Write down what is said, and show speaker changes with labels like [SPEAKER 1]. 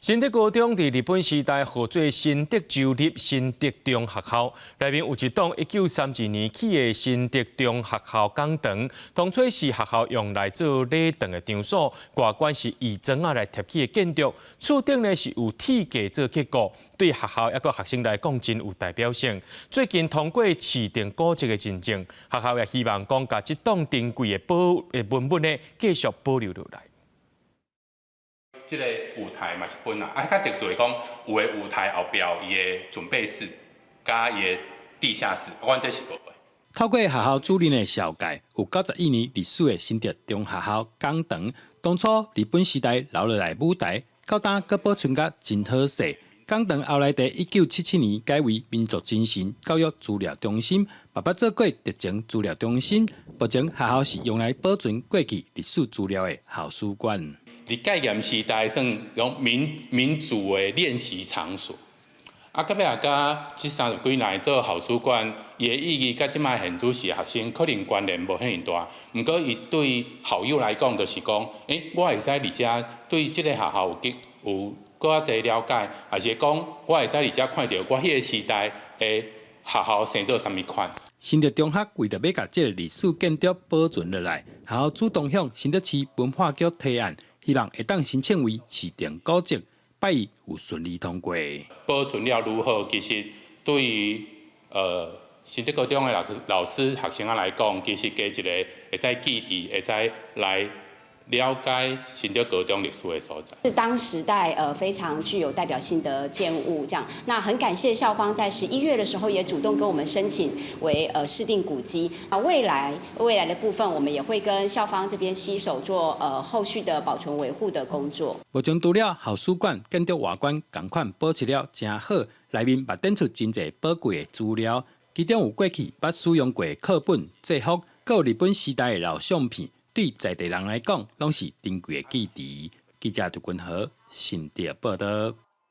[SPEAKER 1] 新竹高中佇日本時代號做新竹州立新竹中學校，內面有一棟1932年起的新竹中學校講堂，當初是學校用來做禮堂的場所，外觀是以磚仔來疊起的建築，厝頂呢是有鐵架做結構，對學校抑閣學生來講真有代表性。最近通過市定古蹟的認證，學校也希望講共這棟珍貴的保的文物呢繼續保留落來。
[SPEAKER 2] 這个舞台嘛是分啊，啊，較特殊的講，有的舞台後壁有伊的準備室，佮伊的地下室，阮這是無的。
[SPEAKER 3] 透過學校主任的紹介，有91年歷史的新竹中學校講堂，當初日本時代留落來舞台，到今閣保存甲真好勢。講堂後來佇1977年改為民族精神教育資料中心，嘛捌做過特情資料中心。目前學校是用來保存過去歷史資料的校史館。
[SPEAKER 2] 佇戒嚴時代算種民主的練習場所，啊，到尾仔佮這三十幾年做校史館，伊的意義佮這擺現主時學生可能關聯無遐爾大。毋過伊對校友來講，就是講，我會使佇遮對這个學校有有閣較濟了解，抑是講我會使佇遮看著我彼个時代的學校生做啥物款。
[SPEAKER 3] 新竹中學為著欲共這个歷史建築保存落來，學校主動向新竹市文化局提案，希望會當申請為市定古蹟，拜一有順利通過。
[SPEAKER 2] 保存了愈好，其實對於新竹高中的老師、學生仔來講，其實加一个會使記佇，會使來了解新竹高中歷史的所在。
[SPEAKER 4] 是當時代非常具有代表性的建物，這樣。那很感謝校方在11月的時候也主動跟我們申請為市定古蹟。啊，未來的部分，我們也會跟校方這邊攜手做後續的保存維護的工作。
[SPEAKER 3] 目前除了校史館建築外觀仝款保持了誠好，內面嘛展出真濟寶貴的資料，其中有過去捌使用過的課本、制服，閣有日本時代的老相片。對在地人來講，攏是珍貴的記憶。記者杜君和新竹報導。